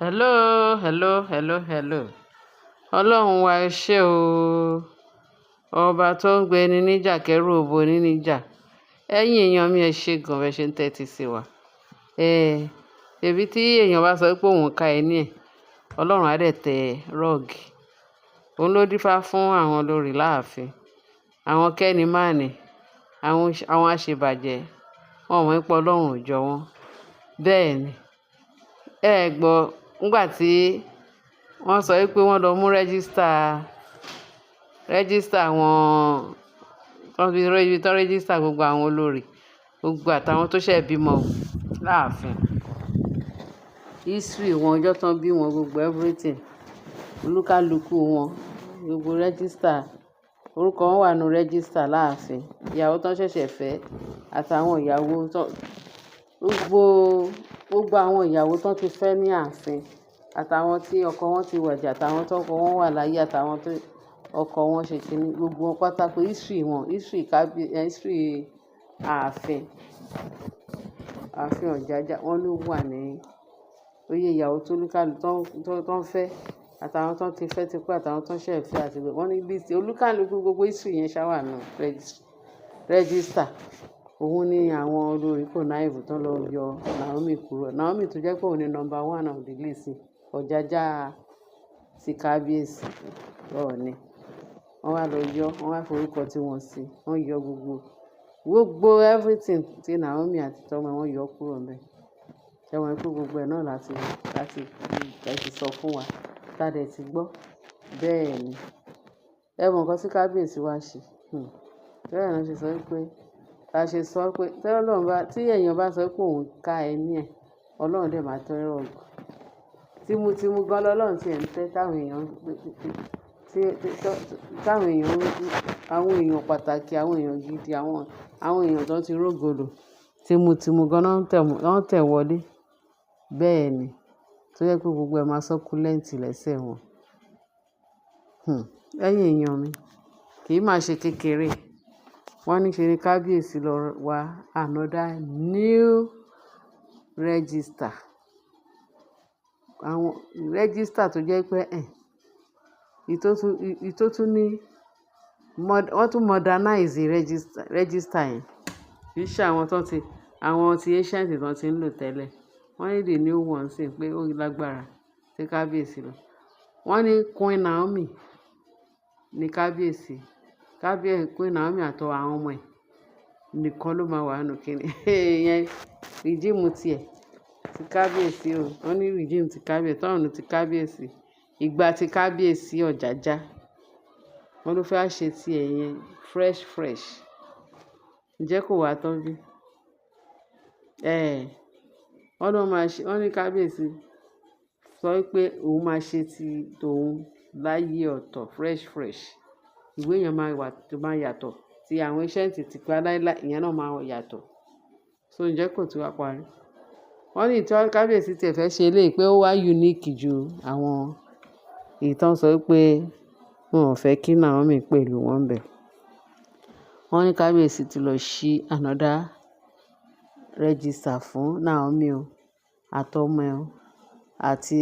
Hello, hello, hello, hello. Ọlọ́run wa, ẹ ṣé o. Ọba tó ń gbé ni níjà kẹ́rù òbó ní níjà. Ẹ̀yin èèyàn mi, ẹ ṣé gan bẹ ṣe ń tẹ́tí sí wa. Ṣebí tí èèyàn bá sọ pé òun ká ẹní ẹ̀, Ọlọ́run á dẹ̀ tẹ rug. Òun ló dífá fún àwọn olórí láàfin. Àwọn kẹ́ni máàní, àwọn aṣebàjẹ́, wọ́n ò mọ̀ pé Ọlọ́run ò jọ wọ́n. Bẹ́ẹ̀ ni. Ẹ gbọ́, nígbà tí wọ́n sọ wípé wọ́n lọ mú register àwọn tó fi tó register gbogbo àwọn olórí, gbogbo àtàwọn tó ṣẹ̀ bímọ láàfin. History wọn, ọjọ́ tán bí wọn, gbogbo everything. Olúkálùkù wọn, gbogbo register, orúkọ wọn wà nínú register láàfin. Ìyàwó tó ṣẹ̀ṣẹ̀ fẹ́ àtàwọn ìyàwó tó, gbogbo àwọn ìyàwó tó ti fẹ́ ní ààfin àtàwọn tí ọkọ wọn ti wàjà, àtàwọn tó ọkọ wọn wà láyé, àtàwọn tó ọkọ wọn ṣe kíni, gbogbo wọn pátákó history wọn, history ààfin, ààfin Ọ̀jájá, wọ́n ló wà ní oyè ìyàwó tó olúkálùkù tó ń fẹ́ àtàwọn tó ti fẹ́ tipẹ́ àtàwọn tó ṣẹ̀ fẹ́ àti gbogbo wọ́n ní list olúkálùkù, gbogbo history yẹn ṣá wà nínú register. Òun ni àwọn olórí connive tó lọ yọ Naomi kúrò. Naomi tó jẹ́ pé òun ni number one on the list, Ọ̀jájá ti kábíyèsí Ọọ̀ni. Wọ́n wá lọ yọ, wọ́n wá forúkọ tí wọ́n sí, wọ́n yọ gbogbo everything tí Naomi àti tọmọ wọn yọ kúrò níbẹ̀. Ṣé wọ́n pé gbogbo ẹ̀ náà láti sọ fún wa, tá dẹ̀ ti gbọ́. Bẹ́ẹ̀ ni. Ẹ mọ nǹkan tí kábíyèsí wá ṣe. Bẹ́ẹ̀ ni wọ́n ṣe sọ wípé, ta ṣe sọ pé tí Ọlọ́run bá, tí èèyàn bá sọ pé òun ká ẹní ẹ̀, Ọlọ́run dẹ̀ máa tẹ́ rug. Tìmùtìmù gan lọ́lọ́run tí ẹ̀ ń tẹ́ táwọn èèyàn, tí, táwọn èèyàn, àwọn èèyàn pàtàkì, àwọn èèyàn gidi, àwọn èèyàn tó ti rógo lò. Tìmùtìmù gan náà ń tẹ̀, wọ́n ń tẹ̀ wọlé. Bẹ́ẹ̀ ni. Tó jẹ́ pé gbogbo ẹ máa succulent lẹ́sẹ̀ wọn. Ẹ̀yin èèyàn mi, kì í máa ṣe kékeré. Wọ́n ní ṣe ni kábíyèsí lọ wá another new register. Àwọn register tó jẹ́ pé ẹ̀, ìyí tó tún ní, wọ́n tún modernize register yẹn. Kì í ṣe àwọn tó ti, àwọn tí ancient tó ti ń lò tẹ́lẹ̀. Wọ́n ní the new one sì pé ó lágbára tí kábíyèsí lọ. Wọ́n ní Queen Naomi ní kábíyèsí. Kábíyèsí Queen Naomi àti àwọn ọmọ ẹ̀ nìkan ló máa wà nínú kíni. Ìyẹn regime ti ẹ̀, ti kábíyèsí o. Wọ́n ní regime ti kábíyèsí, turn ti kábíyèsí, ìgbà tí kábíyèsí Ọ̀jájá. Wọ́n ló fẹ́ ṣe ti ẹ̀ yẹn fresh fresh. Ǹjẹ́ kò wá tán bí? Wọ́n ló máa ṣe, wọ́n ní kábíyèsí sọ wípé òun máa ṣe ti tòun láyé ọ̀tọ̀ fresh fresh. Ìwé yẹn máa wà tó máa yàtọ̀ tí àwọn ancient ti pa láíláí, ìyẹn náà máa yàtọ̀. So ǹjẹ́ kò tún wá parí? Wọ́n ní tí kábíyèsí tí ẹ fẹ́ ṣe eléyìí pé ó wá unique ju àwọn èyí tó ń sọ wípé wọn ò fẹ́ kí Naomi pẹ̀lú wọn bẹ̀. Wọ́n ní kábíyèsí ti lọ ṣí another register fún Naomi o, àtọmọ ẹ o, àti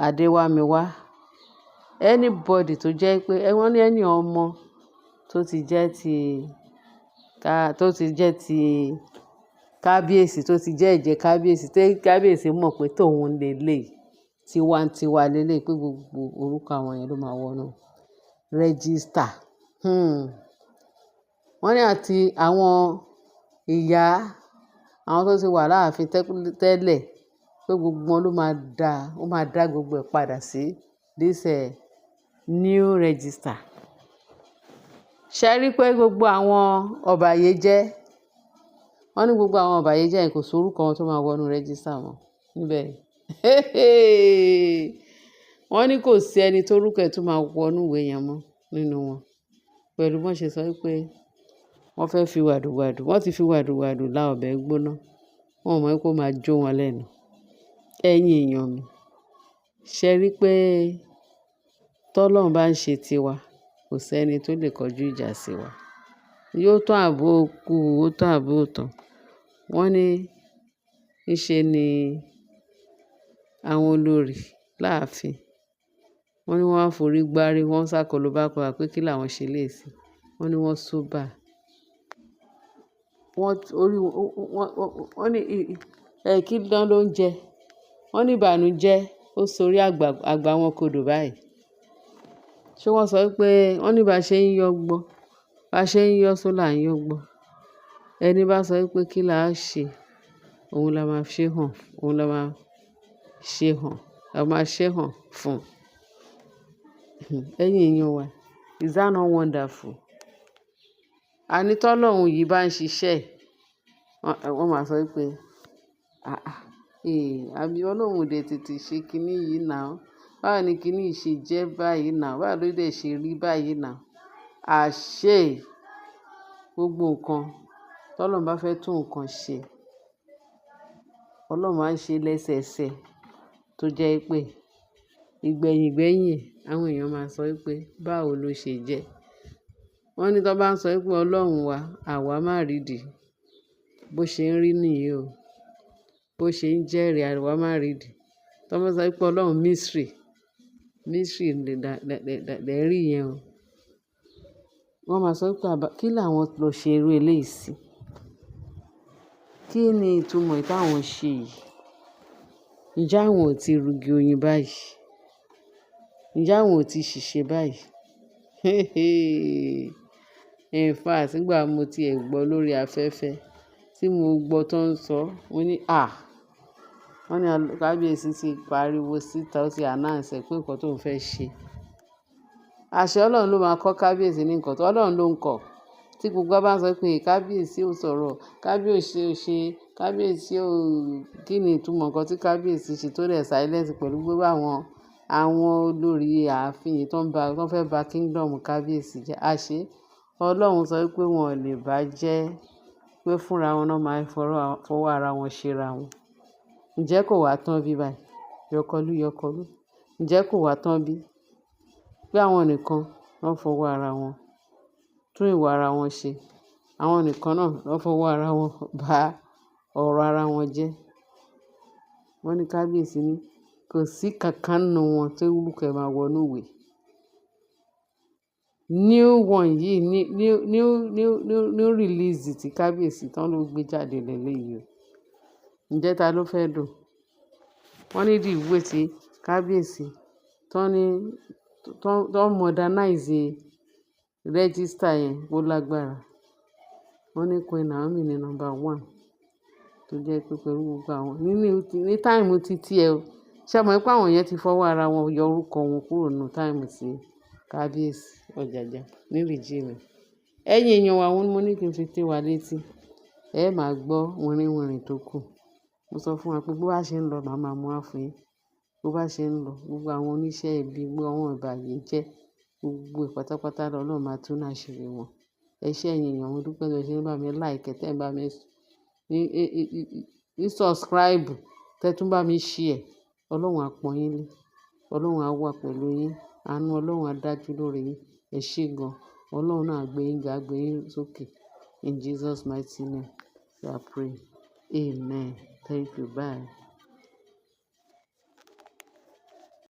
Adéwámiwá. Anybody tó jẹ́ pé, wọ́n ní ẹni ọmọ tó ti jẹ́ ti ká, tó ti jẹ́ ti kábíyèsí, tó ti jẹ́ ẹ̀jẹ̀ kábíyèsí, tí kábíyèsí mọ̀ pé tòun leleyi, tiwa-n-tiwa leleyi, pé gbogbo orúkọ àwọn yẹn ló máa wọ inú register. Wọ́n ní àti àwọn ìyá, àwọn tó ti wà láàfin tẹ́lẹ̀, pé gbogbo wọn ló máa dá, ó máa dá gbogbo ẹ̀ padà sí this new register. Ṣé rí pé gbogbo àwọn ọ̀bàyéjẹ́, wọ́n ní gbogbo àwọn ọ̀bàyéjẹ́ yẹn kò sí orúkọ wọn tó máa wọ inú register wọn níbẹ̀. Wọ́n ní kò sí ẹni tó orúkọ ẹ̀ tó máa wọ inú ìwé yẹn mọ́ nínú wọn. Pẹ̀lú bí wọ́n ṣe sọ wípé wọ́n fẹ́ fi wàdùwàdù, wọ́n ti fi wàdùwàdù lá ọbẹ̀ gbóná. Wọ́n ò mọ̀ wípé ó máa jó wọn lẹ́nu. Ẹ̀yin èèyàn mi, ṣé rí pé tọ́lọ́run bá ń ṣe tiwa, kò sí ẹni tó lè kọjú ìjà sí wa. Yóò tán àbí ó kú, ó tán àbí ó tán. Wọ́n ní níṣe ni Àwọn olórí láàfin, wọ́n ní wọ́n á forí gbárí, wọ́n sá kolobá kolobá pé kí làwọn ṣe léèsì. Wọ́n ní wọ́n sober. Wọ́n orí wọ́n, wọ́n ní ẹ kí ló ń jẹ. Wọ́n ní ìbànújẹ́ ó sorí àgbà, àgbà wọn kodò báyìí. Ṣé wọ́n sọ wípé wọ́n ní bá ṣe ń yọ gbọ́, bá ṣe ń yọ só là ń yọ gbọ́. Ẹni bá sọ wípé kí là á ṣe, òun la máa ṣe hàn, òun la máa ṣe hàn, la máa ṣe hàn fún. Ẹ̀yin èèyàn wa, is that not wonderful? Àní tọ́lọ́hun yìí bá ń ṣiṣẹ́, wọ́n máa sọ wípé, "Àáà, àbí Ọlọ́run ò dè tètè ṣe kiní yìí now. Báwo ni kiní yìí ṣe jẹ́ báyìí now? Báwo ló dé ṣe rí báyìí now?" Àṣé gbogbo nǹkan tí Ọlọ́run bá fẹ́ tún nǹkan ṣe, Ọlọ́run máa ń ṣe lẹ́sẹẹsẹ tó jẹ́ pé ìgbẹ̀yìn gbẹ́yìn àwọn èèyàn máa sọ wípé báwo ló ṣe jẹ́. Wọ́n ní tí wọ́n bá ń sọ wípé Ọlọ́run wa, àwa má rí ìdí. Bó ṣe ń rí nìyí o. Bó ṣe ń jẹ́rìí àwa má rí ìdí. Tí wọ́n bá sọ wípé Ọlọ́run mystery, mystery lè rí yẹn o. Wọ́n máa sọ wípé àbá, kí làwọn lọ ṣe irú eléyìí sí? Kí ni ìtumọ̀ èyí táwọn ṣe yìí? Ǹjẹ́ àwọn ò ti rugi oyin báyìí? Ǹjẹ́ àwọn ò ti ṣìṣe báyìí? In fact, nígbà mo ti ẹ̀ gbọ́ lórí afẹ́fẹ́ tí mo gbọ́ tó ń sọ, mo ní "à!" Wọ́n ní kábíyèsí ti pariwo síta, ó ti announce ẹ pé nǹkan tó ń fẹ́ ṣe. Àṣé Ọlọ́run ló máa kọ́ kábíyèsí ní nǹkan tó Ọlọ́run ló ń kọ̀. Tí gbogbo wa bá ń sọ pé kábíyèsí ò sọ̀rọ̀, kábíyèsí ò ṣe, kábíyèsí ò, kí ni ìtumọ̀ nǹkan tí kábíyèsí ṣe tó dẹ̀ silence pẹ̀lú gbogbo àwọn olórí ààfin tó ń ba, tó fẹ́ ba kingdom kábíyèsí jẹ́. Àṣé Ọlọ́run sọ wípé wọn ò lè bá jẹ́ pé fúnra wọn náà máa ń fọwọ́ ara wọn ṣe ra wọn. Ǹjẹ́ kò wá tán bí báyìí? Yọkọlú, yọkọlú. Ǹjẹ́ kò wá tán bí? Pé àwọn nìkan ló ń fọwọ́ ara wọn tún ìwà ara wọn ṣe. Àwọn nìkan náà ló ń fọwọ́ ara wọn bá ọ̀rọ̀ ara wọn jẹ́. Wọ́n ní kábíyèsí ní kò sí kankan nínú wọn tí orúkọ ẹ máa wọ inú ìwé. New one yìí, new, new, new, new, new release tí kábíyèsí tán ló gbé jáde lélẹ̀ yìí o. Ǹjẹ́ ta ló fẹ́ dùn? Wọ́n ní the ìwé tí kábíyèsí tán ní, tán modernize register yẹn ó lágbára. Wọ́n ní Queen Naomi ní number one tó jẹ́ pé pẹ̀lú gbogbo àwọn nínú ní time títí ẹ o. Ṣé ẹ mọ̀ pé àwọn yẹn ti fọwọ́ ara wọn yọ orúkọ wọn kúrò nínú time tí kábíyèsí Ọ̀jájá ní regime. Ẹ̀yin èèyàn wa, òun ni mo ní kí n fi tó wa létí. Ẹ máa gbọ́ wìnrìnwìnrìn tó kù. Mo sọ fún wa pé bó bá ṣe ń lọ, màá máa mú wá fún yín. Bó bá ṣe ń lọ, gbogbo àwọn oníṣẹ́ ibi, gbogbo àwọn ìbàyéjẹ́, gbogbo ẹ̀ pátápátá lọ́lọ́run máa tú ní àṣírí wọn. Ẹ ṣé ẹ̀yin èèyàn, mo dúpẹ́ bí ẹ ṣe ń bá mi like, tẹ́ ẹ bá mi ní subscribe, tẹ́ tún bá mi share. Ọlọ́run á pọ́n yín lé. Ọlọ́run á wà pẹ̀lú yín. Àánú Ọlọ́run á dájú lórí yín. Ẹ ṣé gan. Ọlọ́run náà á gbé yín ga, á gbé yín sókè. In Jesus' mighty name we are praying. Amen. Thank you. Bye.